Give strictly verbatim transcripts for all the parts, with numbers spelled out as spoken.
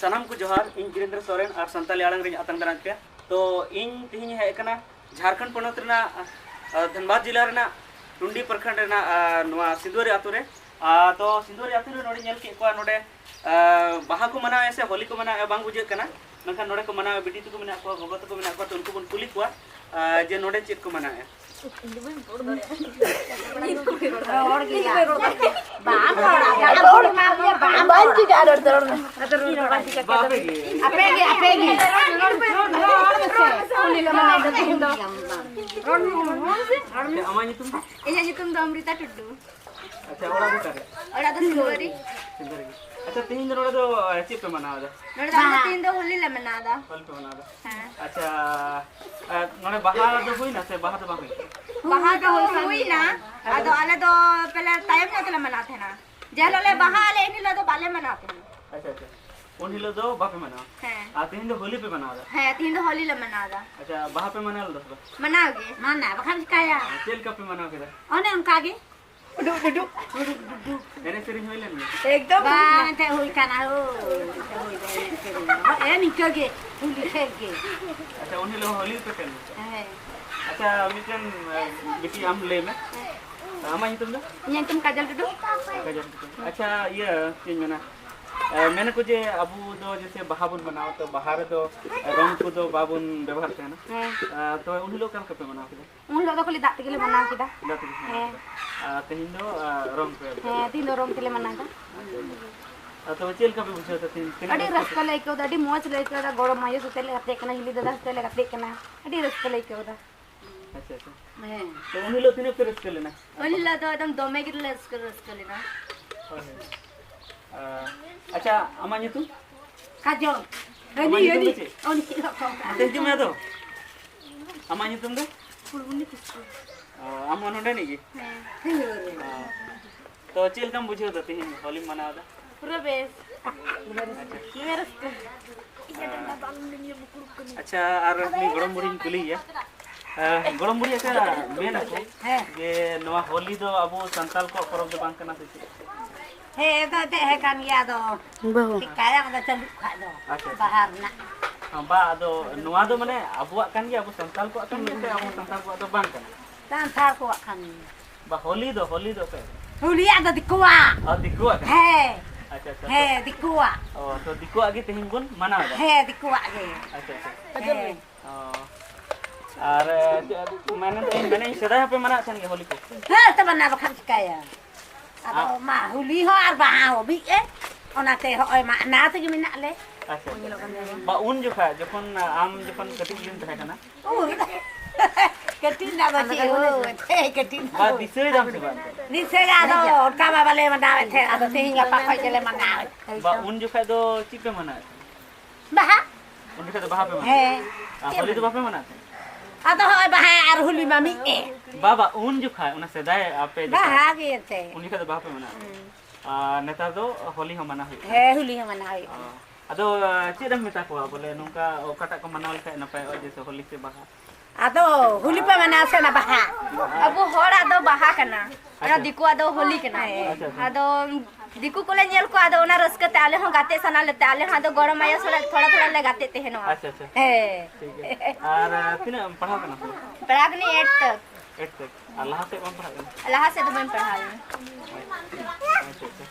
ᱥᱟᱱᱟᱢ ᱠᱚ ᱡᱚᱦᱟᱨ, ᱤᱧ ᱵᱤᱨᱮᱱᱫᱨᱚ ᱥᱚᱨᱮᱱ ᱟᱨ ᱥᱟᱱᱛᱟᱞᱤ ᱟᱲᱟᱝ ᱨᱤᱧ ᱟᱛᱟᱝ ᱫᱟᱨᱟᱢ ᱯᱮᱭᱟ᱾ ᱛᱚ ᱤᱧ ᱛᱮᱦᱮᱧ ᱦᱮᱡ ᱟᱠᱟᱱᱟ ᱡᱷᱟᱲᱠᱷᱚᱸᱰ ᱯᱚᱱᱚᱛ ᱨᱮᱱᱟᱜ, ᱟᱸ, ᱫᱷᱟᱱᱵᱟᱫᱽ ᱡᱮᱞᱟ ᱨᱮᱱᱟᱜ ᱴᱩᱱᱰᱤ ᱯᱨᱚᱠᱷᱚᱸᱰ ᱨᱮᱱᱟᱜ, ᱟᱸ, ᱱᱚᱣᱟ ᱥᱤᱸᱫᱩᱣᱟᱹᱨᱤ ᱟᱛᱳ ᱨᱮ᱾ ᱟᱸ, ᱛᱚ ᱥᱤᱸᱫᱩᱣᱟᱹᱨᱤ ᱟᱛᱳ ᱨᱮ ᱱᱚᱰᱮ ᱧᱮᱞ ᱠᱮᱫ ᱠᱚᱣᱟ, ᱱᱚᱰᱮ, ᱟᱸ, ᱵᱟᱦᱟ ᱠᱚ ᱢᱟᱱᱟᱣᱮᱫᱼᱟ ᱥᱮ ᱦᱳᱞᱤ ᱠᱚ ᱢᱟᱱᱟᱣᱮᱫᱼᱟ ᱵᱟᱝ ᱵᱩᱡᱷᱟᱹᱜ ᱠᱟᱱᱟ, ᱢᱮᱱᱠᱷᱟᱱ ᱱᱚᱰᱮ ᱠᱚ ᱢᱟᱱᱟᱣᱮᱫᱼᱟ, ᱵᱤᱴᱤ ᱛᱟᱠᱚ ᱢᱮᱱᱟᱜ ᱠᱚᱣᱟ, ᱜᱚᱜᱚ ᱛᱟᱠᱚ ᱢᱮᱱᱟᱜ ᱠᱚᱣᱟ, ᱛᱚ ᱩᱱᱠᱩ ᱵᱚᱱ ᱠᱩᱞᱤ ᱠᱚᱣᱟ, ᱟᱸ, ᱡᱮ ᱱᱚᱰᱮ ᱪᱮᱫ ᱠᱚ ᱢᱟᱱᱟᱣᱮᱫᱼᱟ᱾ ᱨᱚᱲ ᱜᱮᱭᱟ᱾ ᱵᱟᱢ ᱨᱚᱲᱟ, ᱵᱟᱢ ᱨᱚᱲᱟ᱾ ᱵᱟᱝ ᱪᱤᱠᱟᱹᱜᱼᱟ, ᱨᱚᱲ ᱫᱚ ᱨᱚᱲ ᱢᱮ᱾ ᱵᱟᱯᱮ ᱜᱮ᱾ ᱟᱯᱮ ᱜᱮ, ᱟᱯᱮ ᱜᱮ᱾ ᱨᱚᱲ ᱢᱮᱥᱮ᱾ ᱩᱱᱤ ᱞᱮ ᱢᱟᱱᱟᱣ ᱫᱚ ᱛᱮᱦᱮᱧ ᱫᱚ᱾ ᱨᱚᱲ ᱢᱮ, ᱨᱚᱲ ᱢᱮ᱾ ᱟᱪᱪᱷᱟ, ᱟᱢᱟᱜ ᱧᱩᱛᱩᱢ ᱫᱚ? ᱤᱧᱟᱹᱜ ᱧᱩᱛᱩᱢ ᱫᱚ ᱚᱢᱨᱤᱛᱟ ᱴᱩᱰᱩ᱾ ᱟᱪᱪᱷᱟ, ᱚᱲᱟᱜ ᱫᱚ ᱚᱠᱟᱨᱮ? ᱚᱲᱟᱜ ᱫᱚ ᱥᱤᱸᱫᱩᱣᱟᱹᱨᱤ᱾ ᱥᱤᱸᱫᱩᱣᱟᱹᱨᱤ ᱜᱮ᱾ ᱟᱪᱪᱷᱟ, ᱛᱮᱦᱮᱧ ᱫᱚ ᱱᱚᱰᱮ ᱫᱚ, ᱮ, ᱪᱮᱫ ᱯᱮ ᱢᱟᱱᱟᱣ ᱮᱫᱟ? ᱱᱚᱰᱮ ᱫᱚ ᱟᱞᱮ ᱵᱟᱦᱟ᱾ ᱛᱮᱦᱮᱧ ᱫᱚ ᱦᱳᱞᱤ ᱞᱮ ᱢᱟᱱᱟᱣ ᱮᱫᱟ᱾ ᱦᱳᱞᱤ ᱯᱮ ᱢᱟᱱᱟᱣ ᱮᱫᱟ? ᱦᱮᱸ᱾ ᱟᱪᱪᱷᱟ, ᱮ, ᱱᱚᱰᱮ ᱵᱟᱦᱟ ᱫᱚ ᱦᱩᱭᱱᱟ ᱥᱮ ᱵᱟᱦᱟ ᱫᱚ ᱵᱟᱝ ᱦᱩᱭᱱᱟ? ᱵᱟᱦᱟ ᱫᱚ ᱦᱩᱭ ᱠᱟᱱ ᱦᱩᱭᱱᱟ, ᱜᱮᱭᱟ᱾ ᱟᱫᱚ ᱟᱞᱮ ᱫᱚ ᱯᱮᱞᱮ ᱛᱟᱭᱚᱢ ᱧᱚᱜ ᱛᱮᱞᱮ ᱢᱟᱱᱟᱣ ᱛᱟᱦᱮᱱᱟ᱾ ᱡᱮ ᱦᱤᱞᱳᱜ ᱞᱮ ᱵᱟᱦᱟᱜ ᱟᱞᱮ, ᱮᱱ ᱦᱤᱞᱳᱜ ᱫᱚ ᱵᱟᱞᱮ ᱢᱟᱱᱟᱣ ᱛᱟᱦᱮᱱᱟ᱾ ᱟᱪᱪᱷᱟ, ᱟᱪᱪᱷᱟ᱾ ᱩᱱ ᱦᱤᱞᱳᱜ ᱫᱚ ᱵᱟᱯᱮ ᱢᱟᱱᱟᱣᱟ? ᱦᱮᱸ᱾ ᱟᱨ ᱛᱮᱦᱮᱧ ᱫᱚ ᱦᱳᱞᱤ ᱯᱮ ᱢᱟᱱᱟᱣ ᱮᱫᱟ? ᱦᱮᱸ, ᱛᱮᱦᱮᱧ ᱫᱚ ᱦᱳᱞᱤ ᱞᱮ ᱢᱟᱱᱟᱣ ᱮᱫᱟ᱾ ᱟᱪᱪᱷᱟ, ᱵᱟᱦᱟ ᱯᱮ ᱢᱟᱱᱟᱣ ᱞᱮᱫᱟ ᱥᱮ ᱵᱟᱝ? ᱢᱟᱱᱟᱣ ᱜᱮ᱾ ᱢᱟᱱᱟᱣ, ᱵᱟᱠᱷᱟᱱ ᱪᱤᱠᱟᱹᱭᱟ? ᱪᱮᱫ ᱞᱮᱠᱟ ᱯᱮ ᱢᱟᱱᱟᱣ ᱠᱮᱫᱟ? ᱚᱱᱮ ᱚᱱᱠᱟ ᱜᱮ᱾ ᱩᱰᱩᱠ, ᱩᱰᱩᱠ, ᱩᱰᱩᱠ, ᱩᱰᱩᱠ᱾ ᱮᱱᱮᱡ ᱥᱮᱨᱮᱧ ᱦᱩᱭ ᱞᱮᱱ ᱜᱮᱭᱟ? ᱮᱠᱫᱚᱢ ᱵᱟᱝ, ᱦᱩᱭ ᱮᱱᱛᱮ ᱦᱩᱭ ᱠᱟᱱᱟ, ᱦᱳᱭ, ᱮᱱᱛᱮ ᱦᱩᱭ ᱠᱟᱱᱟ, ᱮᱱᱮᱡ ᱥᱮᱨᱮᱧ ᱫᱚ᱾ ᱦᱮᱸ, ᱱᱤᱝᱠᱟᱹ ᱜᱮ, ᱦᱳᱞᱤ ᱴᱷᱮᱡ ᱜᱮ᱾ ᱟᱪᱪᱷᱟ, ᱩᱱ ᱦᱤᱞᱳᱜ ᱦᱳᱞᱤ ᱯᱮ ᱠᱷᱮᱞ ᱞᱮᱫᱟ? ᱦᱮᱸ᱾ ᱟᱪᱪᱷᱟ, ᱢᱤᱫᱴᱮᱱ, ᱮ, ᱵᱤᱴᱤ ᱟᱢ ᱞᱟᱹᱭ ᱢᱮ᱾ ᱟᱢᱟᱜ ᱧᱩᱛᱩᱢ ᱫᱚ? ᱤᱧᱟᱹᱜ ᱧᱩᱛᱩᱢ ᱠᱟᱡᱚᱞ ᱴᱩᱰᱩ᱾ ᱠᱟᱡᱚᱞ ᱴᱩᱰᱩ᱾ ᱟᱪᱪᱷᱟ, ᱤᱭᱟᱹ, ᱪᱮᱫ ᱤᱧ ᱢᱮᱱᱟ? ᱮ, ᱢᱮᱱᱟᱠᱚ ᱡᱮ ᱟᱵᱚ ᱫᱚ ᱡᱮᱭᱥᱮ ᱵᱟᱦᱟ ᱵᱚᱱ ᱢᱟᱱᱟᱣᱟ, ᱛᱚ ᱵᱟᱦᱟ ᱨᱮᱫᱚ ᱨᱚᱝ ᱠᱚᱫᱚ ᱵᱟᱵᱚᱱ ᱵᱮᱵᱚᱦᱟᱨ ᱛᱟᱦᱮᱱᱟ᱾ ᱦᱮᱸ᱾ ᱮ, ᱛᱚ ᱩᱱ ᱦᱤᱞᱳᱜ ᱚᱠᱟ ᱞᱮᱠᱟ ᱯᱮ ᱢᱟᱱᱟᱣ ᱠᱮᱫᱟ? ᱩᱱ ᱦᱤᱞᱳᱜ ᱫᱚ ᱠᱷᱟᱹᱞᱤ ᱫᱟᱜ ᱛᱮᱜᱮ ᱞᱮ ᱢᱟᱱᱟᱣ ᱠᱮᱫᱟ᱾ ᱫᱟᱜ ᱛᱮᱜᱮ ᱯᱮ ᱢᱟᱱᱟᱣ ᱦᱮᱸ᱾ ᱠᱮᱫᱟ᱾ ᱟᱨ ᱛᱮᱦᱮᱧ ᱫᱚ, ᱮ, ᱨᱚᱝ ᱯᱮ ᱮᱢ ᱠᱮᱫᱟ? ᱦᱮᱸ, ᱛᱮᱦᱮᱧ ᱫᱚ ᱨᱚᱝ ᱛᱮᱞᱮ ᱢᱟᱱᱟᱣ ᱮᱫᱟ᱾ ᱟᱪᱪᱷᱟ, ᱟᱪᱪᱷᱟ᱾ ᱟᱨ ᱛᱚᱵᱮ ᱪᱮᱫ ᱞᱮᱠᱟ ᱯᱮ ᱵᱩᱡᱷᱟᱹᱣ ᱮᱫᱟ ᱛᱮᱦᱮᱧ? ᱛᱤᱱᱟᱹᱜ ᱟᱹᱰᱤ ᱨᱟᱹᱥᱠᱟᱹ ᱨᱟᱹᱥᱠᱟᱹ ᱯᱮ ᱞᱮ ᱟᱹᱭᱠᱟᱹᱣ ᱮᱫᱟ, ᱟᱹᱰᱤ ᱢᱚᱡᱽ ᱞᱮ ᱟᱹᱭᱠᱟᱹᱣ ᱮᱫᱟ, ᱜᱚᱲᱚᱢ ᱟᱭᱳ ᱥᱟᱛᱮ ᱞᱮ ᱜᱟᱛᱮᱜ ᱠᱟᱱᱟ, ᱦᱤᱞᱤ ᱫᱟᱫᱟ ᱥᱟᱛᱮ ᱞᱮ ᱜᱟᱛᱮᱜ ᱠᱟᱱᱟ, ᱟᱹᱰᱤ ᱨᱟᱹᱥᱠᱟᱹ ᱞᱮ ᱟᱹᱭᱠᱟᱹᱣ ᱮᱫᱟ᱾ ᱟᱪᱪᱷᱟ, ᱟᱪᱪᱷᱟ᱾ ᱦᱮᱸ᱾ ᱛᱚ ᱩᱱ ᱦᱤᱞᱳᱜ ᱛᱤᱱᱟᱹᱜ ᱯᱮ ᱨᱟᱹᱥᱠᱟᱹ ᱞᱮᱱᱟ? ᱩᱱ ᱦᱤᱞᱳᱜ ᱫᱚ ᱮᱠᱫᱚᱢ ᱫᱚᱢᱮ ᱜᱮᱞᱮ ᱨᱟᱹᱥᱠᱟᱹ, ᱨᱟᱹᱥᱠᱟᱹ ᱞᱮᱱᱟ᱾ ᱦᱳᱭ, ᱦᱳᱭ᱾ ᱟᱨ, ᱟᱪᱪᱷᱟ, ᱟᱢᱟᱜ ᱧᱩᱛᱩᱢ? ᱠᱟᱡᱚᱞ᱾ ᱟᱢᱟᱜ ᱦᱟᱹᱱᱤ, ᱧᱩᱛᱩᱢ ᱫᱚ ᱦᱟᱹᱱᱤ᱾ ᱪᱮᱫ? ᱩᱱᱤ ᱪᱮᱫ ᱦᱚᱸ ᱵᱟᱝ ᱠᱟᱱᱟ᱾ ᱱᱚᱛᱮ ᱦᱤᱡᱩᱜ ᱢᱮ ᱟᱫᱚ᱾ ᱟᱢᱟᱜ ᱧᱩᱛᱩᱢ ᱫᱚ? ᱯᱷᱩᱞᱢᱩᱱᱤ ᱠᱤᱥᱠᱩ᱾ ᱚ, ᱟᱢ ᱦᱚᱸ ᱱᱚᱰᱮᱱᱤᱡ ᱜᱮ? ᱦᱮᱸ᱾ ᱚ᱾ ᱛᱚ ᱪᱮᱫ ᱞᱮᱠᱟᱢ ᱵᱩᱡᱷᱟᱹᱣ ᱮᱫᱟ ᱛᱮᱦᱮᱧ ᱦᱳᱞᱤᱢ ᱢᱟᱱᱟᱣ ᱮᱫᱟ? ᱯᱩᱨᱟᱹ ᱵᱮᱥ᱾ ᱫᱚᱢᱮ ᱨᱟᱹᱥᱠᱟᱹ᱾ ᱟᱪᱪᱷᱟ, ᱟᱨ ᱩᱱᱤ ᱜᱚᱲᱚᱢ ᱵᱩᱲᱦᱤᱧ ᱠᱩᱞᱤᱭᱮᱭᱟ᱾ ᱮ, ᱜᱚᱲᱚᱢ ᱵᱩᱲᱦᱤ, ᱟᱪᱪᱷᱟ, ᱢᱮᱱ ᱟᱠᱚ ᱦᱮᱸ᱾ ᱡᱮ ᱱᱚᱣᱟ ᱦᱳᱞᱤ ᱫᱚ ᱟᱵᱚ ᱥᱟᱱᱛᱟᱲ ᱠᱚᱣᱟᱜ ᱯᱚᱨᱚᱵᱽ ᱫᱚ ᱵᱟᱝ ᱠᱟᱱᱟ ᱥᱮ ᱪᱮᱫ? ᱦᱮᱸ, ᱫᱚ ᱫᱮᱡ ᱦᱮᱡ ᱠᱟᱱ ᱜᱮᱭᱟ ᱟᱫᱚ᱾ ᱵᱟᱹᱦᱩ᱾ ᱪᱤᱠᱟᱹᱭᱟ, ᱟᱫᱚ ᱪᱟᱹᱞᱩᱜ ᱠᱷᱟᱡ ᱫᱚ᱾ ᱟᱪᱪᱷᱟ, ᱟᱪᱪᱷᱟ᱾ ᱵᱟᱦᱟ ᱨᱮᱱᱟᱜ᱾ ᱦᱮᱸ, ᱵᱟ, ᱟᱫᱚ ᱱᱚᱣᱟ ᱫᱚ ᱢᱟᱱᱮ ᱟᱵᱚᱣᱟᱜ ᱠᱟᱱ ᱜᱮᱭᱟ, ᱟᱵᱚ ᱥᱟᱱᱛᱟᱲ ᱠᱚᱣᱟᱜ ᱠᱟᱱ ᱜᱮᱭᱟ ᱥᱮ ᱟᱵᱚ ᱥᱟᱱᱛᱟᱲ ᱠᱚᱣᱟᱜ ᱫᱚ ᱵᱟᱝ ᱠᱟᱱᱟ? ᱥᱟᱱᱛᱟᱲ ᱠᱚᱣᱟᱜ ᱠᱟᱱ ᱜᱮᱭᱟ᱾ ᱵᱟ, ᱦᱳᱞᱤ ᱫᱚ, ᱦᱳᱞᱤ ᱫᱚ ᱚᱠᱚᱭᱟᱜ? ᱦᱳᱞᱤᱭᱟᱜ ᱫᱚ ᱫᱤᱠᱩᱣᱟᱜ᱾ ᱚ, ᱫᱤᱠᱩᱣᱟᱜ ᱠᱟᱱᱟ? ᱦᱮᱸ᱾ ᱟᱪᱪᱷᱟ, ᱟᱪᱪᱷᱟ, ᱦᱮᱸ, ᱛᱚ ᱫᱤᱠᱩᱣᱟᱜ᱾ ᱚ, ᱛᱚ ᱫᱤᱠᱩᱣᱟᱜ ᱜᱮ ᱛᱮᱦᱮᱧ ᱵᱚᱱ ᱢᱟᱱᱟᱣ ᱮᱫᱟ? ᱦᱮᱸ, ᱫᱤᱠᱩᱣᱟᱜ ᱜᱮ᱾ ᱟᱪᱪᱷᱟ, ᱟᱪᱪᱷᱟ᱾ ᱦᱮᱸ᱾ ᱚ᱾ ᱟᱨ, ᱮ, ᱪᱮᱫ, ᱢᱮᱱᱮᱫ ᱟᱹᱧ, ᱢᱮᱱᱮᱫ ᱟᱹᱧ, ᱥᱮᱫᱟᱭ ᱦᱚᱸᱯᱮ ᱢᱟᱱᱟᱣᱮᱫ ᱛᱟᱦᱮᱱ ᱜᱮᱭᱟ ᱦᱳᱞᱤ ᱠᱚ? ᱦᱮᱸ, ᱛᱚ ᱢᱟᱱᱟᱣ ᱵᱟᱠᱷᱟᱱ ᱪᱤᱠᱟᱹᱭᱟ? ᱟᱫᱚ ᱟ- ᱢᱟ, ᱦᱳᱞᱤ ᱦᱚᱸ ᱟᱨ ᱵᱟᱦᱟ ᱦᱚᱸ ᱢᱤᱫ ᱜᱮ, ᱚᱱᱟᱛᱮ ᱦᱚᱸᱜᱼᱚᱭ ᱢᱟ ᱱᱟᱣᱟ ᱛᱮᱜᱮ ᱢᱮᱱᱟᱜ ᱞᱮ᱾ ᱟᱪᱪᱷᱟ, ᱟᱪᱪᱷᱟ᱾ ᱵᱟ, ᱩᱱ ᱡᱚᱠᱷᱟᱡ ᱡᱚᱠᱷᱚᱱ ᱟᱢ ᱡᱚᱠᱷᱚᱱ ᱠᱟᱹᱴᱤᱡ ᱜᱮᱢ ᱛᱟᱦᱮᱸ ᱠᱟᱱᱟ? ᱩᱱ ᱠᱟᱹᱴᱤᱡ ᱨᱮᱱᱟᱜ ᱫᱚ ᱪᱮᱫ ᱦᱳᱭ, ᱦᱩᱭᱩᱜᱼᱟ? ᱦᱮᱸ, ᱠᱟᱹᱴᱤᱡ ᱨᱮᱱᱟᱜ ᱵᱟ, ᱫᱚ᱾ ᱫᱤᱥᱟᱹᱭ ᱫᱟᱢ ᱥᱮ ᱵᱟᱝ? ᱫᱤᱥᱟᱹᱭᱟ, ᱟᱫᱚ ᱚᱱᱠᱟ ᱢᱟ ᱵᱟᱞᱮ ᱢᱟᱱᱟᱣᱮᱫ ᱛᱟᱦᱮᱸᱫ, ᱟᱫᱚ ᱛᱮᱦᱮᱧ ᱜᱟᱯᱟ ᱠᱷᱚᱡ ᱜᱮᱞᱮ ᱢᱟᱱᱟᱣᱮᱫ᱾ ᱵᱟ, ᱩᱱ ᱡᱚᱠᱷᱟᱡ ᱫᱚ ᱪᱮᱫ ᱯᱮ ᱢᱟᱱᱟᱣᱮᱫ ᱛᱟᱦᱮᱸᱫ? ᱵᱟᱦᱟ᱾ ᱩᱱ ᱡᱚᱠᱷᱟᱡ ᱫᱚ ᱵᱟᱦᱟ ᱯᱮ ᱢᱟᱱᱟᱣᱟ? ᱦᱮᱸ᱾ ᱟᱨ ᱦᱳᱞᱤ ᱫᱚ ᱵᱟᱯᱮ ᱢᱟᱱᱟᱣ ᱛᱟᱦᱮᱸᱫ? ᱟᱫᱚ ᱦᱚᱸᱜᱼᱚᱭ ᱵᱟᱦᱟ ᱟᱨ ᱦᱳᱞᱤ ᱢᱟ ᱢᱤᱫ ᱜᱮ᱾ ᱵᱟ, ᱵᱟ, ᱩᱱ ᱡᱚᱠᱷᱟᱡ, ᱚᱱᱟ ᱥᱮᱫᱟᱭ ᱟᱯᱮ ᱡᱚᱠᱷᱟᱡ, ᱵᱟᱦᱟ ᱜᱮ ᱮᱱᱛᱮ᱾ ᱩᱱ ᱡᱚᱠᱷᱟᱡ ᱫᱚ ᱵᱟᱦᱟ ᱯᱮ ᱢᱟᱱᱟᱣ ᱛᱟᱦᱮᱸᱫ? ᱦᱩᱸ᱾ ᱟᱨ ᱱᱮᱛᱟᱨ ᱫᱚ ᱦᱳᱞᱤ ᱦᱚᱸ ᱢᱟᱱᱟᱣ ᱦᱩᱭᱩᱜ ᱠᱟᱱᱟ? ᱦᱮᱸ, ᱦᱳᱞᱤ ᱦᱚᱸ ᱢᱟᱱᱟᱣ ᱦᱩᱭᱩᱜ ᱠᱟᱱᱟ᱾ ᱚ᱾ ᱟᱫᱚ, ᱪᱮᱫ ᱮᱢ ᱢᱮᱛᱟ ᱠᱚᱣᱟ, ᱵᱚᱞᱮ, ᱱᱚᱝᱠᱟ ᱚᱠᱟᱴᱟᱜ ᱠᱚ ᱢᱟᱱᱟᱣ ᱞᱮᱠᱷᱟᱡ ᱱᱟᱯᱟᱭᱚᱜᱼᱟ, ᱡᱮᱭᱥᱮ ᱦᱳᱞᱤ ᱥᱮ ᱵᱟᱦᱟ? ᱟᱫᱚ ᱦᱳᱞᱤ ᱯᱮ ᱢᱟᱱᱟᱣᱟ ᱥᱮ ᱚᱱᱟ ᱵᱟᱦᱟ? ᱟᱵᱚ ᱦᱚᱲᱟᱜ ᱫᱚ ᱵᱟᱦᱟ ᱠᱟᱱᱟ, ᱚᱱᱟ ᱟᱪᱪᱷᱟ᱾ ᱫᱤᱠᱩᱣᱟᱜ ᱫᱚ ᱦᱳᱞᱤ ᱠᱟᱱᱟ᱾ ᱦᱮᱸ᱾ ᱟᱪᱪᱷᱟ, ᱟᱪᱪᱷᱟ᱾ ᱟᱫᱚ ᱫᱤᱠᱩ ᱠᱚᱞᱮ ᱧᱮᱞ ᱠᱚᱣᱟ, ᱟᱫᱚ ᱚᱱᱟ ᱨᱟᱹᱥᱠᱟᱹ ᱛᱮ ᱟᱞᱮ ᱦᱚᱸ ᱜᱟᱛᱮ ᱥᱟᱱᱟ ᱞᱮᱛᱮ, ᱟᱞᱮ ᱦᱚᱸ ᱟᱫᱚ ᱜᱚᱲᱚᱢ ᱟᱭᱳ ᱥᱟᱞᱟᱜ ᱛᱷᱚᱲᱟ ᱛᱷᱚᱲᱟ ᱞᱮ ᱜᱟᱛᱮᱜ ᱛᱟᱦᱮᱱᱚᱜᱼᱟ᱾ ᱟᱪᱪᱷᱟ, ᱟᱪᱪᱷᱟ᱾ ᱦᱮᱸ᱾ ᱴᱷᱤᱠ ᱜᱮᱭᱟ᱾ ᱟᱨ, ᱟᱨ ᱛᱤᱱᱟᱹᱜ ᱮᱢ ᱯᱟᱲᱦᱟᱣ ᱠᱟᱱᱟ ᱛᱚ? ᱯᱟᱲᱦᱟᱣ ᱠᱟᱹᱱᱟᱹᱧ eight ᱛᱚᱠ᱾ Eight ᱛᱚᱠ᱾ ᱟᱨ ᱞᱟᱦᱟ ᱥᱮᱫ ᱵᱟᱢ ᱯᱟᱲᱦᱟᱜ ᱠᱟᱱᱟ? ᱞᱟᱦᱟ ᱥᱮᱫ ᱫᱚ ᱵᱟᱹᱧ ᱯᱟᱲᱦᱟᱣ ᱞᱮᱱᱟ᱾ ᱟᱪᱪᱷᱟ, ᱟᱪᱪᱷᱟ᱾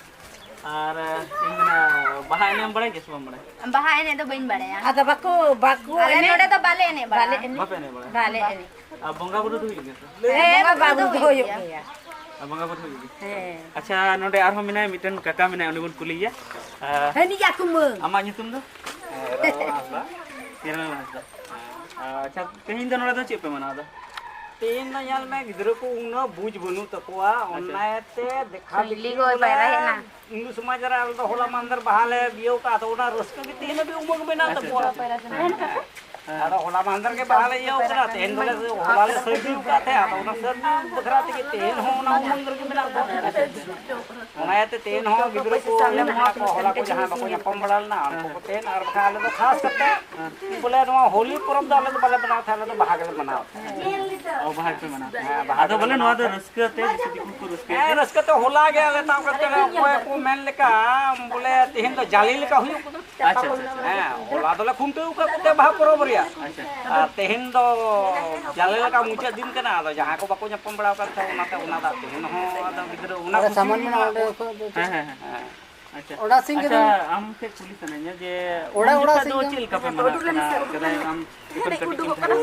ᱟᱨ, ᱤᱧ ᱢᱮᱱᱟ, ᱵᱟᱦᱟ ᱮᱱᱮᱡ ᱮᱢ ᱵᱟᱲᱟᱭ ᱜᱮᱭᱟ ᱥᱮ ᱵᱟᱢ ᱵᱟᱲᱟᱭᱟ? ᱵᱟᱦᱟ ᱮᱱᱮᱡ ᱫᱚ ᱵᱟᱹᱧ ᱵᱟᱲᱟᱭᱟ᱾ ᱟᱫᱚ ᱵᱟᱠᱚ, ᱵᱟᱠᱚ ᱟᱞᱮ ᱮᱱᱮᱡ᱾ ᱱᱚᱰᱮ ᱫᱚ ᱵᱟᱞᱮ ᱮᱱᱮᱡ ᱵᱟᱲᱟᱜᱼᱟ᱾ ᱵᱟᱞᱮ ᱮᱱᱮᱡ᱾ ᱵᱟᱯᱮ ᱮᱱᱮᱡ ᱵᱟᱲᱟᱜᱼᱟ? ᱵᱟᱞᱮ ᱮᱱᱮᱡ᱾ ᱟᱨ ᱵᱚᱸᱜᱟ ᱵᱩᱨᱩ ᱫᱚ ᱦᱩᱭᱩᱜ ᱜᱮᱭᱟ ᱛᱚ? ᱦᱮᱸ, ᱵᱚᱸᱜᱟ ᱵᱩᱨᱩ ᱫᱚ ᱦᱩᱭᱩᱜ ᱜᱮᱭᱟ᱾ ᱟᱨ ᱵᱚᱸᱜᱟ ᱵᱩᱨᱩ ᱦᱩᱭᱩᱜ ᱜᱮᱭᱟ? ᱦᱮᱸ᱾ ᱟᱪᱪᱷᱟ, ᱱᱚᱰᱮ ᱟᱨᱦᱚᱸ ᱢᱮᱱᱟᱭᱟ, ᱢᱤᱫᱴᱮᱱ ᱠᱟᱠᱟ ᱢᱮᱱᱟᱭᱟ, ᱩᱱᱤ ᱵᱚᱱ ᱠᱩᱞᱤᱭᱮᱭᱟ᱾ ᱟᱨ ᱦᱟᱹᱱᱤ ᱜᱮ ᱟᱠᱚ ᱢᱟᱹᱭ᱾ ᱟᱢᱟᱜ ᱧᱩᱛᱩᱢ ᱫᱚ? ᱨᱟᱢ ᱦᱟᱸᱥᱫᱟ᱾ ᱦᱤᱨᱟᱹᱞ ᱦᱟᱸᱥᱫᱟ᱾ ᱟᱪᱪᱷᱟ, ᱛᱮᱦᱮᱧ ᱫᱚ ᱱᱚᱰᱮ ᱫᱚ ᱪᱮᱫ ᱯᱮ ᱢᱟᱱᱟᱣ ᱮᱫᱟ? ᱛᱮᱦᱮᱧ ᱫᱚ ᱧᱮᱞ ᱢᱮ, ᱜᱤᱫᱽᱨᱟᱹ ᱠᱚ ᱩᱱᱟᱹᱜ ᱵᱩᱡᱽ ᱵᱟᱹᱱᱩᱜ ᱛᱟᱠᱚᱣᱟ, ᱟᱪᱪᱷᱟ᱾ ᱚᱱᱟᱛᱮ ᱫᱮᱠᱷᱟ ᱥᱩᱭᱞᱤ ᱫᱮᱠᱷᱤ ᱜᱚᱭ ᱵᱚᱞᱮ ᱯᱟᱭᱨᱟ ᱦᱮᱡ ᱮᱱᱟ᱾ ᱦᱤᱱᱫᱩ ᱥᱚᱢᱟᱡᱽ ᱨᱮ ᱟᱞᱮ ᱫᱚ ᱦᱚᱞᱟ ᱢᱟᱦᱫᱮᱨ ᱵᱟᱦᱟ ᱞᱮ ᱤᱭᱟᱹᱣ ᱠᱟᱜᱼᱟ, ᱟᱫᱚ ᱚᱱᱟ ᱨᱟᱹᱥᱠᱟᱹ ᱜᱮ ᱛᱮᱦᱮᱧ ᱦᱟᱹᱵᱤᱡ ᱩᱢᱟᱹᱜ ᱢᱮᱱᱟᱜ ᱟᱪᱪᱷᱟ, ᱛᱟᱠᱚᱣᱟ᱾ ᱟᱪᱪᱷᱟ, ᱟᱪᱪᱷᱟ᱾ ᱟᱫᱚ ᱦᱚᱞᱟ ᱢᱟᱦᱫᱮᱨ ᱜᱮ ᱵᱟᱦᱟ ᱞᱮ ᱤᱭᱟᱹ ᱠᱟᱱᱟ, ᱛᱮᱦᱮᱧ ᱫᱚᱞᱮ ᱦᱚᱞᱟ ᱞᱮ ᱥᱟᱹᱨᱫᱤ ᱟᱠᱟᱫ ᱛᱟᱦᱮᱸᱫ, ᱟᱫᱚ ᱚᱱᱟ ᱥᱟᱹᱨᱫᱤ ᱵᱟᱠᱷᱨᱟ ᱛᱮᱜᱮ ᱛᱮᱦᱮᱧ ᱦᱚᱸ ᱚᱱᱟ ᱩᱢᱟᱹᱝ ᱨᱮᱜᱮ ᱢᱮᱱᱟᱜ ᱠᱚᱣᱟ᱾ ᱚᱱᱟ ᱤᱭᱟᱹᱛᱮ ᱛᱮᱦᱮᱧ ᱦᱚᱸ ᱜᱤᱫᱽᱨᱟᱹ ᱠᱚ ᱟᱞᱮ ᱢᱮᱱᱟᱜ ᱠᱚᱣᱟ, ᱦᱚᱞᱟ ᱠᱚ ᱡᱟᱦᱟᱸᱭ ᱵᱟᱠᱚ ᱧᱟᱯᱟᱢ ᱵᱟᱲᱟ ᱞᱮᱱᱟ, ᱩᱱᱠᱩ ᱠᱚ ᱛᱮᱦᱮᱧ, ᱟᱨ ᱵᱟᱠᱷᱟᱱ ᱟᱞᱮ ᱫᱚ ᱠᱷᱟᱥ ᱠᱟᱛᱮ ᱵᱚᱞᱮ ᱱᱚᱣᱟ ᱦᱳᱞᱤ ᱯᱚᱨᱚᱵᱽ ᱫᱚ ᱟᱞᱮ ᱫᱚ ᱵᱟᱞᱮ ᱢᱟᱱᱟᱣ ᱛᱟᱦᱮᱸᱫ, ᱟᱞᱮ ᱫᱚ ᱵᱟᱦᱟ ᱜᱮᱞᱮ ᱢᱟᱱᱟᱣ ᱛᱟᱦᱮᱸᱫ᱾ ᱚ, ᱵᱟᱦᱟ ᱜᱮᱯᱮ ᱢᱟᱱᱟᱣ ᱛᱟᱦᱮᱸᱫ᱾ ᱦᱮᱸ, ᱵᱟᱦᱟ ᱟᱫᱚ ᱜᱮᱞᱮ ᱵᱚᱞᱮ ᱢᱟᱱᱟᱣ ᱱᱚᱣᱟ ᱫᱚ ᱛᱟᱦᱮᱸᱫ᱾ ᱨᱟᱹᱥᱠᱟᱹ ᱛᱮ, ᱡᱮᱭᱥᱮ ᱫᱤᱠᱩ ᱠᱚ ᱨᱟᱹᱥᱠᱟᱹᱭᱟ᱾ ᱦᱮᱸ, ᱨᱟᱹᱥᱠᱟᱹ ᱛᱮ ᱦᱚᱞᱟ ᱜᱮ ᱟᱞᱮ ᱛᱟᱵ ᱠᱟᱛᱮ ᱚᱠᱚᱭ ᱠᱚ ᱢᱮᱱ ᱞᱮᱠᱟ ᱵᱚᱞᱮ ᱛᱮᱦᱮᱧ ᱫᱚ ᱡᱟᱞᱮ ᱞᱮᱠᱟ ᱦᱩᱭᱩᱜ ᱠᱟᱱᱟ᱾ ᱟᱪᱪᱷᱟ, ᱟᱪᱪᱷᱟ, ᱟᱪᱪᱷᱟ᱾ ᱦᱮᱸ, ᱦᱚᱞᱟ ᱫᱚᱞᱮ ᱠᱷᱩᱱᱴᱟᱹᱣ ᱠᱟᱫ ᱠᱚᱛᱮ ᱵᱟᱦᱟ ᱯᱚᱨᱚᱵᱽ ᱨᱮᱭᱟᱜ᱾ ᱟᱪᱪᱷᱟ᱾ ᱟᱨ ᱛᱮᱦᱮᱧ ᱫᱚ ᱡᱟᱞᱮ ᱞᱮᱠᱟ ᱢᱩᱪᱟᱹᱫ ᱫᱤᱱ ᱠᱟᱱᱟ, ᱟᱫᱚ ᱡᱟᱦᱟᱸᱭ ᱠᱚ ᱵᱟᱠᱚ ᱧᱟᱯᱟᱢ ᱵᱟᱲᱟ ᱟᱠᱟᱱ ᱛᱟᱦᱮᱸᱫ, ᱚᱱᱟᱛᱮ ᱚᱱᱟ ᱫᱟᱜ ᱛᱮᱦᱮᱧ ᱦᱚᱸ ᱟᱫᱚ ᱜᱤᱫᱽᱨᱟᱹ ᱚᱱᱟ ᱚᱸᱰᱮ ᱠᱩᱥᱤ ᱥᱟᱢᱟᱱ ᱢᱮᱱᱟᱜᱼᱟ, ᱢᱮᱱᱟᱜᱼᱟ᱾ ᱚᱸᱰᱮ ᱠᱷᱚᱡ ᱫᱚ ᱦᱮᱸ, ᱦᱮᱸ, ᱦᱮᱸ᱾ ᱦᱮᱸ᱾ ᱟᱪᱪᱷᱟ᱾ ᱚᱲᱟᱜ ᱥᱮᱱ ᱜᱮ ᱟᱪᱪᱷᱟ, ᱫᱚ ᱟᱢ ᱴᱷᱮᱡ ᱠᱩᱞᱤ ᱥᱟᱱᱟᱧᱟ ᱡᱮ ᱚᱲᱟᱜ, ᱩᱱ ᱚᱲᱟᱜ ᱡᱚᱠᱷᱟᱡ ᱥᱮᱱ ᱫᱚ ᱜᱮ᱾ ᱪᱮᱫ ᱞᱮᱠᱟ ᱯᱮ ᱢᱟᱱᱟᱣ ᱠᱟᱱᱟ? ᱥᱮᱫᱟᱭ ᱟᱢ ᱡᱚᱠᱷᱚᱱ ᱠᱟᱹᱴᱤᱡ ᱠᱟᱹᱴᱤᱡ ᱮᱢ ᱛᱟᱦᱮᱸ ᱠᱟᱱᱟ?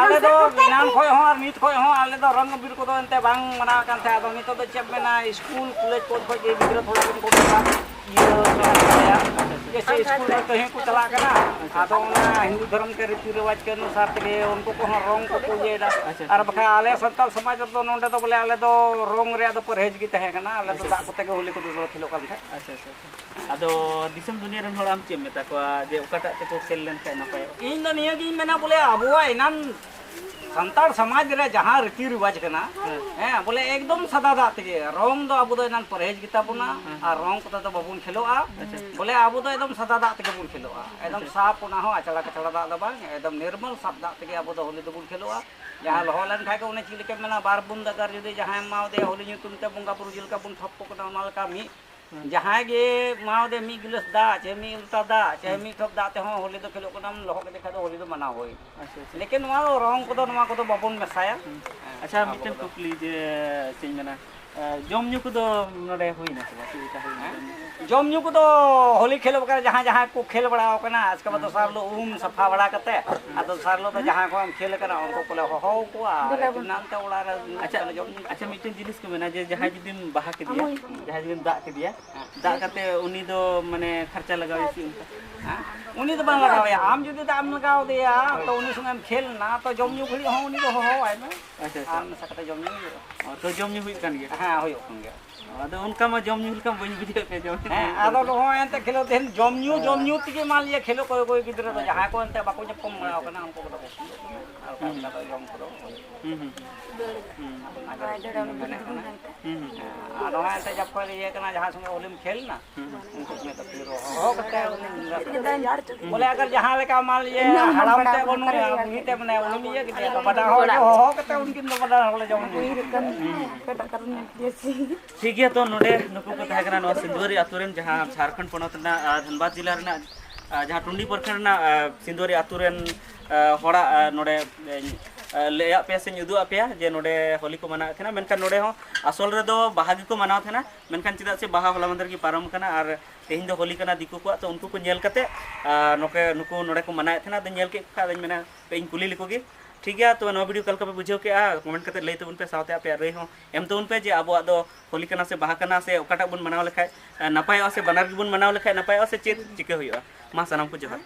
ᱟᱞᱮ ᱫᱚ ᱮᱱᱟᱝ ᱠᱷᱚᱡ ᱦᱚᱸ ᱟᱨ ᱱᱤᱛ ᱠᱷᱚᱡ ᱦᱚᱸ ᱟᱞᱮ ᱫᱚ ᱨᱚᱝ ᱵᱤᱨ ᱠᱚᱫᱚ ᱮᱱᱛᱮ ᱵᱟᱝ ᱢᱟᱱᱟᱣ ᱠᱟᱱ ᱛᱟᱦᱮᱸᱫ᱾ ᱟᱫᱚ ᱱᱤᱛᱚᱜ ᱫᱚ ᱪᱮᱫ ᱮᱢ ᱢᱮᱱᱟ, ᱥᱠᱩᱞ ᱠᱚᱞᱮᱡᱽ ᱠᱚ ᱠᱷᱚᱡ ᱜᱮ ᱜᱤᱫᱽᱨᱟᱹ ᱛᱷᱚᱲᱟ ᱜᱟᱱ ᱠᱚ ᱵᱮᱯᱟᱨ ᱤᱭᱟᱹ ᱡᱮᱭᱥᱮ ᱥᱠᱩᱞ ᱨᱮ ᱛᱮᱦᱮᱧ ᱠᱚ ᱪᱟᱞᱟᱜ ᱠᱟᱱᱟ, ᱟᱫᱚ ᱚᱱᱟ ᱦᱤᱱᱫᱩ ᱫᱷᱚᱨᱚᱢ ᱨᱮ ᱨᱤᱛᱤ ᱨᱮᱣᱟᱡᱽ ᱠᱮ ᱚᱱᱩᱥᱟᱨ ᱛᱮᱜᱮ ᱩᱱᱠᱩ ᱠᱚᱦᱚᱸ ᱨᱚᱝ ᱠᱚᱠᱚ ᱤᱭᱟᱹᱭᱮᱫᱟ᱾ ᱟᱪᱪᱷᱟ, ᱟᱨ ᱟᱪᱪᱷᱟ᱾ ᱵᱟᱠᱷᱟᱱ ᱟᱞᱮ ᱥᱟᱱᱛᱟᱲ ᱥᱚᱢᱟᱡᱽ ᱨᱮᱫᱚ ᱱᱚᱰᱮ ᱫᱚ ᱵᱚᱞᱮ ᱟᱞᱮ ᱫᱚ ᱨᱚᱝ ᱨᱮᱭᱟᱜ ᱫᱚ ᱯᱚᱨᱦᱮᱡᱽ ᱜᱮ ᱛᱟᱦᱮᱸ ᱠᱟᱱᱟ, ᱟᱞᱮ ᱫᱚ ᱟᱪᱪᱷᱟ, ᱫᱟᱜ ᱟᱪᱪᱷᱟ᱾ ᱠᱚᱛᱮ ᱜᱮ ᱦᱳᱞᱤ ᱠᱚᱫᱚ ᱞᱮ ᱠᱷᱮᱞᱳᱜ ᱠᱟᱱ ᱛᱟᱦᱮᱸᱫ᱾ ᱟᱪᱪᱷᱟ, ᱟᱪᱪᱷᱟ, ᱟᱪᱪᱷᱟ᱾ ᱟᱫᱚ ᱫᱤᱥᱚᱢ ᱫᱩᱱᱤᱭᱟᱹ ᱨᱮᱱ ᱦᱚᱲ ᱟᱢ ᱪᱮᱫ ᱮᱢ ᱢᱮᱛᱟ ᱠᱚᱣᱟ ᱡᱮ ᱚᱠᱟᱴᱟᱜ ᱛᱮᱠᱚ ᱠᱷᱮᱞ ᱞᱮᱱᱠᱷᱟᱱ ᱱᱟᱯᱟᱭᱚᱜᱼᱟ? ᱤᱧ ᱫᱚ ᱱᱤᱭᱟᱹᱜᱤᱧ ᱢᱮᱱᱟ ᱵᱚᱞᱮ ᱟᱵᱚᱣᱟᱜ ᱮᱱᱟᱱ ᱥᱟᱱᱛᱟᱲ ᱥᱚᱢᱟᱡᱽ ᱨᱮ ᱡᱟᱦᱟᱸ ᱨᱤᱛᱤ ᱨᱮᱣᱟᱡᱽ ᱠᱟᱱᱟ, ᱦᱮᱸ᱾ ᱦᱮᱸ, ᱵᱚᱞᱮ ᱮᱠᱫᱚᱢ ᱥᱟᱫᱟ ᱫᱟᱜ ᱛᱮᱜᱮ, ᱨᱚᱝ ᱫᱚ ᱟᱵᱚ ᱫᱚ ᱮᱱᱟᱱ ᱯᱚᱨᱦᱮᱡᱽ ᱜᱮᱛᱟ ᱵᱚᱱᱟ, ᱦᱮᱸ᱾ ᱟᱨ ᱨᱚᱝ ᱠᱚᱛᱮ ᱫᱚ ᱵᱟᱵᱚᱱ ᱠᱷᱮᱞᱳᱜᱼᱟ᱾ ᱟᱪᱪᱷᱟ᱾ ᱵᱚᱞᱮ ᱟᱵᱚ ᱫᱚ ᱮᱠᱫᱚᱢ ᱥᱟᱫᱟ ᱫᱟᱜ ᱛᱮᱜᱮ ᱵᱚᱱ ᱠᱷᱮᱞᱳᱜᱼᱟ, ᱮᱠᱫᱚᱢ ᱟᱪᱪᱷᱟ᱾ ᱥᱟᱯ ᱚᱱᱟ ᱦᱚᱸ ᱟᱪᱲᱟ ᱠᱟᱪᱲᱟ ᱫᱟᱜ ᱫᱚ ᱵᱟᱝ, ᱮᱠᱫᱚᱢ ᱱᱤᱨᱢᱚᱞ ᱥᱟᱯ ᱫᱟᱜ ᱛᱮᱜᱮ ᱟᱵᱚ ᱫᱚ ᱦᱳᱞᱤ ᱫᱚᱵᱚᱱ ᱠᱷᱮᱞᱳᱜᱼᱟ᱾ ᱡᱟᱦᱟᱸ ᱞᱚᱦᱚᱫ ᱞᱮᱱᱠᱷᱟᱱ ᱜᱮ ᱚᱱᱮ ᱪᱮᱫ ᱞᱮᱠᱟ ᱢᱮᱱᱟ, ᱵᱟᱨ ᱵᱩᱱᱫᱟ ᱜᱟᱨ ᱡᱩᱫᱤ ᱡᱟᱦᱟᱸᱭ ᱮᱢᱟᱣᱟᱫᱮᱭᱟ ᱦᱳᱞᱤ ᱧᱩᱛᱩᱢ ᱛᱮ ᱵᱚᱸᱜᱟ ᱵᱩᱨᱩ ᱡᱮᱞᱮᱠᱟ ᱵᱚᱱ ᱛᱷᱚᱯ ᱠᱚ ᱠᱟᱱᱟ, ᱚᱱᱟ ᱞᱮᱠᱟ ᱢᱤᱫ ᱦᱮᱸ᱾ ᱡᱟᱦᱟᱸᱭ ᱜᱮ ᱮᱢᱟᱣᱟᱫᱮ ᱢᱤᱫ ᱜᱤᱞᱟᱹᱥ ᱫᱟᱜ, ᱪᱟᱦᱮ ᱢᱤᱫ ᱞᱚᱴᱟ ᱫᱟᱜ, ᱪᱟᱦᱮ ᱦᱩᱸ᱾ ᱢᱤᱫ ᱴᱷᱚᱯ ᱫᱟᱜ ᱛᱮᱦᱚᱸ ᱦᱳᱞᱤ ᱫᱚ ᱠᱷᱮᱞᱳᱜ ᱠᱟᱱᱟᱢ, ᱞᱚᱦᱚᱫ ᱠᱮᱫᱮ ᱠᱷᱟᱱ ᱫᱚ ᱦᱳᱞᱤ ᱫᱚ ᱢᱟᱱᱟᱣ ᱦᱩᱭ᱾ ᱟᱪᱪᱷᱟ, ᱟᱪᱪᱷᱟ᱾ ᱞᱮᱠᱤᱱ ᱱᱚᱣᱟ ᱫᱚ ᱨᱚᱝ ᱠᱚᱫᱚ, ᱱᱚᱣᱟ ᱠᱚᱫᱚ ᱵᱟᱵᱚᱱ ᱢᱮᱥᱟᱭᱟ᱾ ᱦᱩᱸ᱾ ᱦᱮᱸ, ᱟᱪᱪᱷᱟ, ᱟᱵᱚ ᱢᱤᱫᱴᱮᱱ ᱠᱚᱫᱚ᱾ ᱠᱩᱠᱞᱤ ᱡᱮ, ᱪᱮᱫ ᱤᱧ ᱢᱮᱱᱟ, ᱮ, ᱡᱚᱢ ᱧᱩ ᱠᱚᱫᱚ ᱱᱚᱰᱮ ᱦᱩᱭᱱᱟ ᱥᱮ ᱵᱟᱝ? ᱪᱮᱫ ᱞᱮᱠᱟ ᱦᱩᱭᱱᱟ ᱦᱮᱸ? ᱡᱚᱢ ᱧᱩ? ᱡᱚᱢ ᱧᱩ ᱠᱚᱫᱚ ᱦᱳᱞᱤ ᱠᱷᱮᱞ ᱵᱟᱠᱷᱨᱟ ᱡᱟᱦᱟᱸᱭ ᱡᱟᱦᱟᱸᱭ ᱠᱚ ᱠᱷᱮᱞ ᱵᱟᱲᱟ ᱟᱠᱟᱱᱟ, ᱟᱡᱠᱟ ᱵᱟᱫᱽ ᱦᱮᱸ᱾ ᱫᱚᱥᱟᱨ ᱦᱤᱞᱳᱜ ᱩᱢ ᱥᱟᱯᱷᱟ ᱵᱟᱲᱟ ᱠᱟᱛᱮ, ᱟᱨ ᱫᱚᱥᱟᱨ ᱦᱤᱞᱳᱜ ᱫᱚ ᱡᱟᱦᱟᱸᱭ ᱠᱚ ᱮᱢ ᱠᱷᱮᱞ ᱠᱟᱱᱟ, ᱩᱱᱠᱩ ᱠᱚᱞᱮ ᱦᱚᱦᱚ ᱟᱠᱚᱣᱟ, ᱟᱨ ᱮᱠᱫᱤᱱ ᱦᱟᱱᱛᱮ ᱚᱲᱟᱜ ᱨᱮ ᱟᱪᱪᱷᱟ, ᱡᱚᱢ ᱧᱩ᱾ ᱟᱪᱪᱷᱟ, ᱢᱤᱫᱴᱮᱱ ᱡᱤᱱᱤᱥ ᱠᱚ ᱢᱮᱱᱟ ᱡᱮ ᱡᱟᱦᱟᱸᱭ ᱡᱩᱫᱤᱢ ᱵᱟᱦᱟ ᱠᱮᱫᱮᱭᱟ, ᱦᱩᱸ᱾ ᱡᱟᱦᱟᱸᱭ ᱡᱩᱫᱤᱢ ᱫᱟᱜ ᱠᱮᱫᱮᱭᱟ, ᱫᱟᱜ ᱠᱟᱛᱮ ᱩᱱᱤ ᱫᱚ ᱢᱟᱱᱮ ᱠᱷᱟᱨᱪᱟ ᱞᱟᱜᱟᱣᱮᱭᱟ ᱥᱮ ᱚᱱᱠᱟ? ᱦᱮᱸ? ᱩᱱᱤ ᱫᱚ ᱵᱟᱝ ᱞᱟᱜᱟᱣᱮᱭᱟ᱾ ᱟᱢ ᱡᱩᱫᱤ ᱫᱟᱜ ᱮᱢ ᱞᱟᱜᱟᱣ ᱟᱫᱮᱭᱟ, ᱛᱚ ᱩᱱᱤ ᱥᱚᱸᱜᱮ ᱮᱢ ᱠᱷᱮᱞ ᱮᱱᱟ, ᱛᱚ ᱡᱚᱢ ᱧᱩ ᱜᱷᱟᱹᱲᱤᱡ ᱦᱚᱸ ᱩᱱᱤ ᱫᱚ ᱦᱚᱦᱚᱣᱟᱭ ᱢᱮ᱾ ᱟᱪᱪᱷᱟ, ᱟᱪᱪᱷᱟ᱾ ᱟᱨ ᱢᱮᱥᱟ ᱠᱟᱛᱮ ᱡᱚᱢ ᱧᱩ ᱦᱩᱭᱩᱜᱼᱟ᱾ ᱚ, ᱛᱚ ᱡᱚᱢ ᱧᱩ ᱦᱩᱭᱩᱜ ᱠᱟᱱ ᱜᱮᱭᱟ? ᱦᱮᱸ, ᱦᱩᱭᱩᱜ ᱠᱟᱱ ᱜᱮᱭᱟ᱾ ᱚ, ᱟᱫᱚ ᱚᱱᱠᱟ ᱢᱟ ᱡᱚᱢ ᱧᱩ ᱞᱮᱠᱟ ᱵᱟᱹᱧ ᱵᱩᱡᱷᱟᱹᱣᱮᱫ ᱯᱮᱭᱟ, ᱡᱚᱢ ᱦᱮᱸ, ᱟᱫᱚ ᱱᱚᱜᱼᱚᱭ ᱮᱱᱛᱮ ᱠᱷᱮᱞᱳ ᱛᱮᱦᱮᱧ ᱡᱚᱢ ᱧᱩ, ᱡᱚᱢ ᱧᱩ ᱛᱮᱜᱮ ᱢᱟ ᱞᱟᱹᱭᱟ ᱠᱷᱮᱞᱳ ᱠᱚᱭ ᱠᱚᱭ ᱜᱤᱫᱽᱨᱟᱹ ᱫᱚ ᱡᱟᱦᱟᱸᱭ ᱠᱚ ᱮᱱᱛᱮ ᱵᱟᱠᱚ ᱧᱟᱯᱟᱢ ᱵᱟᱲᱟ ᱟᱠᱟᱱᱟ, ᱩᱱᱠᱩ ᱠᱚᱫᱚ ᱠᱚ ᱠᱷᱮᱞᱳᱜ ᱠᱟᱱᱟ᱾ ᱟᱨ ᱚᱠᱟ ᱞᱮᱠᱟ ᱫᱚ ᱡᱚᱢ ᱠᱚᱫᱚ ᱦᱩᱸ, ᱦᱩᱸ, ᱦᱩᱸ᱾ ᱟᱫᱚ ᱢᱮᱱᱮᱫ ᱠᱟᱱᱟ᱾ ᱦᱩᱸ, ᱦᱩᱸ᱾ ᱟᱨ ᱱᱚᱣᱟ ᱮᱱᱛᱮ ᱡᱟᱵ ᱠᱷᱚᱱ ᱤᱭᱟᱹ ᱠᱟᱱᱟ, ᱡᱟᱦᱟᱸ ᱥᱚᱸᱜᱮ ᱦᱳᱞᱤᱢ ᱠᱷᱮᱞ ᱱᱟ, ᱦᱩᱸ, ᱦᱩᱸ᱾ ᱩᱱᱠᱩ ᱥᱚᱸᱜᱮ ᱫᱚ ᱯᱷᱤᱨ ᱦᱚᱦᱚ ᱠᱟᱛᱮ ᱩᱱᱤ ᱵᱚᱞᱮ ᱟᱜᱟᱨ ᱡᱟᱦᱟᱸ ᱞᱮᱠᱟ ᱢᱟᱱ ᱞᱤᱭᱮ ᱦᱟᱲᱟᱢ ᱛᱮ ᱵᱟᱹᱱᱩᱭᱟ, ᱵᱩᱲᱦᱤ ᱛᱮ ᱢᱮᱱᱟᱭᱟ, ᱩᱱᱤ ᱞᱤᱭᱮ ᱜᱮ ᱵᱟᱰᱟ ᱦᱚᱲ ᱦᱚᱦᱚ ᱠᱟᱛᱮ ᱩᱱᱠᱤᱱ ᱫᱚ ᱵᱟᱰᱟ ᱦᱚᱲ ᱞᱮ ᱡᱚᱢ ᱦᱚᱪᱚᱭᱟ᱾ ᱴᱷᱤᱠ ᱜᱮᱭᱟ, ᱛᱚ ᱱᱚᱰᱮ ᱱᱩᱠᱩ ᱠᱚ ᱛᱟᱦᱮᱸ ᱠᱟᱱᱟ ᱱᱚᱣᱟ ᱥᱤᱸᱫᱩᱣᱟᱹᱨᱤ ᱟᱛᱳ ᱨᱮᱱ, ᱡᱟᱦᱟᱸ ᱡᱷᱟᱲᱠᱷᱚᱸᱰ ᱯᱚᱱᱚᱛ ᱨᱮᱱᱟᱜ, ᱟᱨ, ᱫᱷᱟᱱᱵᱟᱫᱽ ᱡᱮᱞᱟ ᱨᱮᱱᱟᱜ, ᱟᱨ, ᱡᱟᱦᱟᱸ ᱴᱩᱱᱰᱤ ᱯᱨᱚᱠᱷᱚᱸᱰ ᱨᱮᱱᱟᱜ, ᱟᱨ, ᱥᱤᱸᱫᱩᱣᱟᱹᱨᱤ ᱟᱛᱳ ᱨᱮᱱ, ᱟᱨ, ᱦᱚᱲᱟᱜ, ᱟᱨ, ᱱᱚᱰᱮ, ᱟᱨ, ᱞᱟᱹᱭᱟᱫ ᱯᱮᱭᱟ ᱥᱮᱧ ᱩᱫᱩᱜ ᱟᱫ ᱯᱮᱭᱟ ᱡᱮ ᱱᱚᱰᱮ ᱦᱳᱞᱤ ᱠᱚ ᱢᱟᱱᱟᱣᱮᱫ ᱛᱟᱦᱮᱱᱟ, ᱢᱮᱱᱠᱷᱟᱱ ᱱᱚᱰᱮ ᱦᱚᱸ ᱟᱥᱚᱞ ᱨᱮᱫᱚ ᱵᱟᱦᱟ ᱜᱮᱠᱚ ᱢᱟᱱᱟᱣ ᱛᱟᱦᱮᱱᱟ᱾ ᱢᱮᱱᱠᱷᱟᱱ ᱪᱮᱫᱟᱜ ᱥᱮ ᱵᱟᱦᱟ ᱦᱚᱞᱟ ᱢᱟᱫᱷᱮᱨ ᱜᱮ ᱯᱟᱨᱚᱢ ᱠᱟᱱᱟ ᱟᱨ ᱛᱮᱦᱮᱧ ᱫᱚ ᱦᱳᱞᱤ ᱠᱟᱱᱟ ᱫᱤᱠᱩ ᱠᱚᱣᱟᱜ, ᱛᱚ ᱩᱱᱠᱩ ᱠᱚ ᱧᱮᱞ ᱠᱟᱛᱮ, ᱟᱨ, ᱱᱚᱠᱮ, ᱱᱩᱠᱩ ᱱᱚᱰᱮ ᱠᱚ ᱢᱟᱱᱟᱣᱮᱫ ᱛᱟᱦᱮᱱᱟ, ᱟᱫᱚᱧ ᱧᱮᱞ ᱠᱮᱫ ᱠᱚ ᱠᱷᱟᱱ ᱟᱫᱚᱧ ᱢᱮᱱᱟ ᱤᱧ ᱠᱩᱞᱤ ᱞᱮᱠᱚ ᱜᱮ᱾ ᱴᱷᱤᱠ ᱜᱮᱭᱟ, ᱛᱚ ᱱᱚᱣᱟ ᱵᱷᱤᱰᱤᱭᱳ ᱚᱠᱟ ᱞᱮᱠᱟ ᱯᱮ ᱵᱩᱡᱷᱟᱹᱣ ᱠᱮᱜᱼᱟ, ᱠᱚᱢᱮᱱᱴ ᱠᱟᱛᱮ ᱞᱟᱹᱭ ᱛᱟᱵᱚᱱ ᱯᱮ, ᱥᱟᱶᱛᱮ ᱟᱯᱮᱭᱟᱜ ᱨᱟᱹᱭ ᱦᱚᱸ ᱮᱢ ᱛᱟᱵᱚᱱ ᱯᱮ ᱡᱮ ᱟᱵᱚᱣᱟᱜ ᱫᱚ ᱦᱳᱞᱤ ᱠᱟᱱᱟ ᱥᱮ ᱵᱟᱦᱟ ᱠᱟᱱᱟ ᱥᱮ ᱚᱠᱟᱴᱟᱜ ᱵᱚᱱ ᱢᱟᱱᱟᱣ ᱞᱮᱠᱷᱟᱡ, ᱮ, ᱱᱟᱯᱟᱭᱚᱜᱼᱟ ᱥᱮ ᱵᱟᱱᱟᱨ ᱜᱮᱵᱚᱱ ᱢᱟᱱᱟᱣ ᱞᱮᱠᱷᱟᱡ ᱱᱟᱯᱟᱭᱚᱜᱼᱟ ᱥᱮ ᱪᱮᱫ ᱪᱤᱠᱟᱹ ᱦᱩᱭᱩᱜᱼᱟ? ᱢᱟ ᱥᱟᱱᱟᱢ ᱠᱚ ᱡᱚᱦᱟᱨ᱾